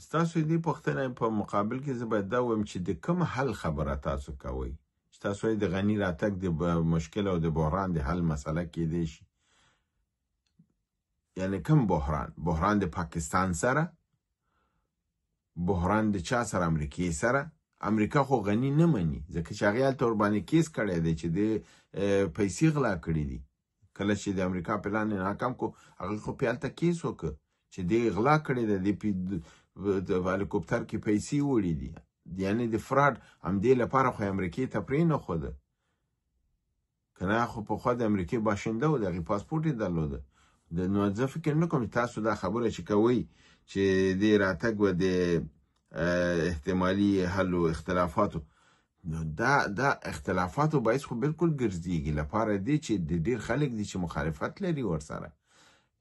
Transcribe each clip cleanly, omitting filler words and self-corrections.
ستاسو دې پوښتنې په مقابل کې زه باید دا ووایم چې د کوم حل خبره تاسو کوئ؟ چې تاسو یې د غني راتګ د مشکل او د بحران د حل مسله کېدای شي، یعنی کوم بحران؟ بحران د پاکستان سره، بحران د چا سره؟ امریکې سره. امریکا خو غني نه مني، ځکه چې هغې هلته ورباندې کیس کړی دی چې د پیسې غلا کړي دي. کله چې د امریکا پلان یې ناکام کو، هغې خو پې هلته کیس وکړ چې دې غلا کړې ده، دې په هلیکوپتر کې پیسې وړي دي، یعنی د فراډ همدې لپاره خو یې امریکې ته پرېنښوده. که نه خو پخوا د امریکې باشنده و، د هغې پاسپورټ یې درلوده. نو زه فکر نه کوم چې تاسو دا خبره چې کوئ چې دې راتګ به د احتمالي حل و اختلافاتو، نو دا اختلافاتو باعث خو بالکل ګرځېږي لپاره دې چې د ډېر خلک دي چې مخالفت لري ورسره،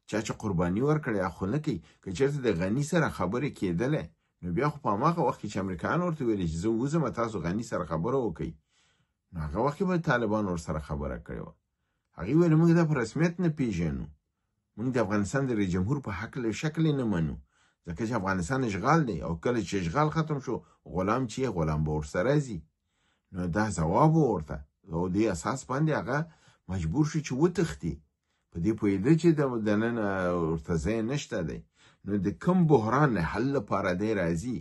چا چې قرباني ورکړې هغه خو نه کوي. که چېرته د غني سره خبرې کېدلی نو بیا خو په هماغه وخت کې چې امریکایانو ورته ویلې چې زه وځم تاسو غني سره خبره وکړئ، نو هغه وخت کې به طالبانو ورسره خبره کړې وه. هغې ویل موږ دا په رسمیت نه پېژنو، موږ د افغانستان د رئیس جمهور په حق له شکل نه منو، ځکه چې افغانستان اشغال دی او کله چې اشغال ختم شو غلام چې غلام به ورسره ځي. نو دا ځواب و ورته، او دې اساس باندې هغه مجبور شو چې وتښتي، په دې پوهېده چې دننه ورته ځای نشته دی. نو د کوم بحران حل لپاره دی راځي؟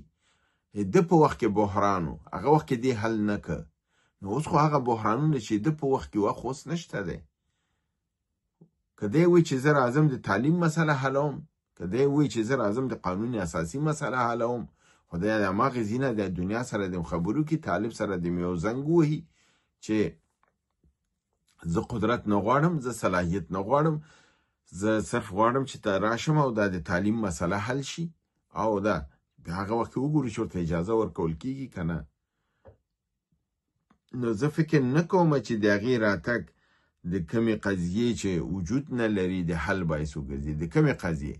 د په وخت کې بحران و، هغه وخت کې دی حل نه کړ، نو اوس خو هغه بحرانونه چې د په وخت کې وه خو اوس نشته دی. که دی وایي چې زه راځم د تعلیم مسله حلوم، که دی وایي چې زه راځم د قانون اساسي مسله حلوم، خو دی د هماغې ځینه د دنیا سره د خبرو کې طالب سره د یو زنګ ووهي چې زه قدرت نه غواړم، زه صلاحیت نه غواړم، زه صرف غواړم چې ته راشم او دا د تعلیم مسله حل شي، او دا بیا هغه وخت کې وګورو چې ورته اجازه ورکول کېږي که نه. نو زه فکر نه کوم چې د هغې راتګ د کومې قضیې چې وجود نه لري د حل باعث وګرځي. د کومې قضیې؟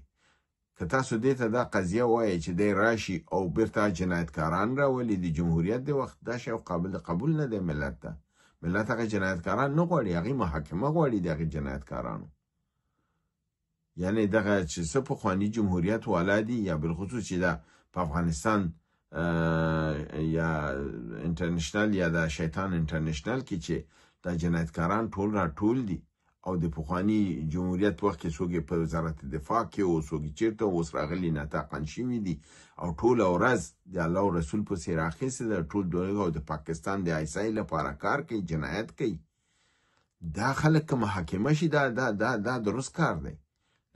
که تاسو دې ته دا قضیه وایئ چې دی راشي او بیرته جنایتکاران راولي د جمهوریت د وخت، دا شی قابل قبول نه دی ملت ته. ملت هغه جنایتکاران نه غواړي، هغې محاکمه غواړي د هغې جنایتکارانو. یعنی دغه چې څه پخواني جمهوریت والا دي، یا بالخصوص چې دا په افغانستان یا انټرنشنل یا د شیطان انټرنشنل کې چې دا جنایتکاران ټول راټول دي، او د پخواني جمهوریت وخت کې څوک یې په وزارت دفاع کې و، څوک یې چېرته اوس راغلي ناطاقان شوي دي، او ټوله ورځ د الله او رسول پسې راخیستې ده، ټول دوی او د پاکستان د آی اس آی لپاره کار کوي، جنایت کوي. دا خلک که محاکمه شي دا دا دا دا درست کار دی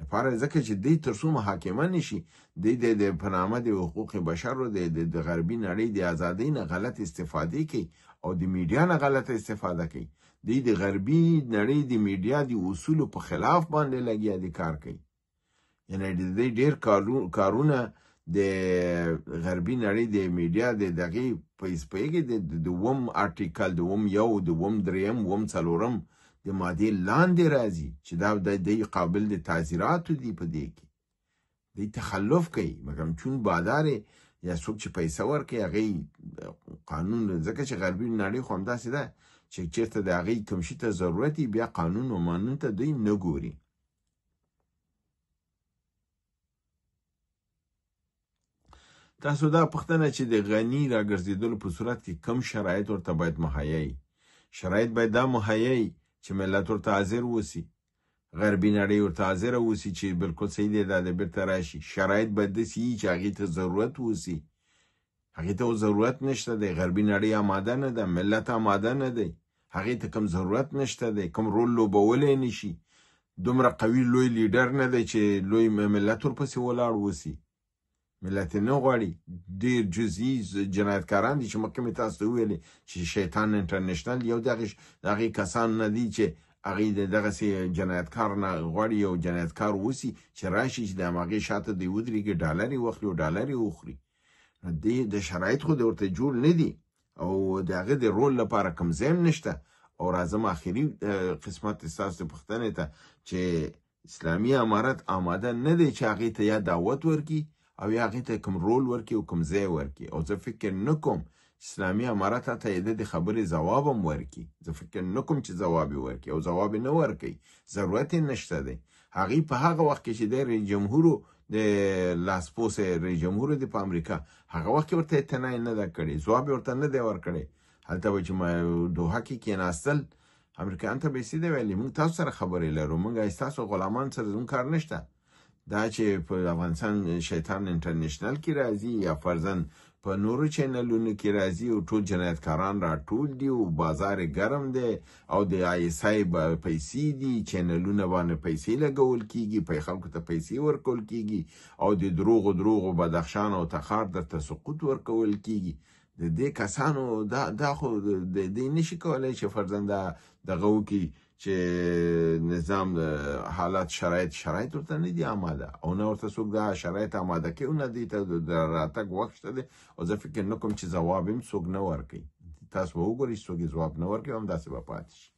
لپاره، ځکه چې دوی تر څو محاکمه نشي، دوی د په نامه د حقوق بشر او د غربي نړۍ د ازادۍ نه غلط استفادې کوي او د میډیا نه غلطه استفاده کوي. دوی د غربي نړۍ د میډیا د اصولو په خلاف باندې لګیا دي کار کوي. یعنی د دوی ډېر کارونه د غربي نړۍ د میډیا د دغې پوهېږي د اووم آرټیکل، د اووم یو، د اووم درېیم، اووم څلورم د مادې لاندې راځي چې دا د دوی قابل د تعزیراتو دي. په دې کې دوی تخلف کوي، مګر چون بادار یا څوک چې پیسه ورکوي هغې قانون، ځکه چې غربي نړۍ خو همداسې ده چې چېرته د هغې کوم شي ته ضرورت وي بیا قانون و مانون ته دوی نه ګوري. تاسو دا پوښتنه چې د غني راګرځېدلو په صورت کې کم شرایط ورته باید مهیا وي، شرایط باید دا مهیا وي چې ملت ورته حاضر اوسي، غربي نړۍ ورته حاضره اوسي چې بالکل صحیح دی دا د بیرته راشي. شرایط باید داسې وي چې هغې ته ضرورت اوسي، هغې ته اوس ضرورت نشته دی، غربي نړۍ آماده نه ده، ملت آماده نه دی، هغې ته کوم ضرورت نشته دی، کوم رول لوبولی نشي، دومره قوي لوی لیډر نه دی چې لوی ملت ورپسې ولاړ اوسي، ملت یې نه غواړي. ډېر جزئي جنایتکاران دي چې مخکې مې تاسو ته وویلې چې شیطان انټرنشنل یو د هغې کسان نه دي چې هغې د دغسې جنایتکار نه غواړي یو جنایتکار اوسي چې راشي چې د هماغې شاته دی ودرېږي، ډالر یې واخلي او ډالر یې وخوري. نو دې د شرایط خو د ورته جوړ نه دي او د هغه د رول لپاره کوم ځای هم نشته. او راځم آخري قسمت ستاسو د پوښتنې ته چې اسلامي امارت آماده نه دی چې هغې ته یا دعوت ورکړي او یا هغې ته کوم رول ورکړي او کوم ځای ورکړي. او زه فکر نه کوم اسلامي امارت ته یې د خبرې ځواب هم ورکړي، زه فکر نه کوم چې ځواب یې ورکړي او ځواب یې نه ورکوي، ضرورت یې نشته دی. هغې په هغه وخت کې چې دی رئیس جمهور و، د لاسپوڅی رئیس جمهور دی په امریکا، هغه وخت کې ورته اعتنا یې نه ده کړې، ځواب یې ورته نه دی ورکړی. هلته به چې دوحه کې کېناستل، امریکایان ته به یې سیده ویلي موږ تاسو سره خبرې لرو، موږ ستاسو غلامان سره زموږ کار نشته. دا چې په افغانستان شیطان انټرنیشنل کې راځي یا فرضاً په نورو چینلونو کې راځي او ټول جنایتکاران راټول دي او بازار ګرم دی او د آی اس آی پیسې دي، چینلونه باندې پیسې لګول کیږي، په خلکو ته پیسې ورکول کیږي او د دروغو دروغو بدخشان او تخار درته سقوط ورکول کیږي. د دې کسانو دا خو د دې نشي کولی چې فرضاً دا دغه وکړي چې نظام حالات شرایط ورته نه دي آماده او نه ورته څوک دا شرایط آماده کوي او نه دوی ته د راتګ وخت شته دی. او زه فکر نه کوم چې ځواب هم څوک نه ورکوي. تاسو به وګورئ چې څوک یې ځواب نه ورکوي، همداسې به پاتې شي.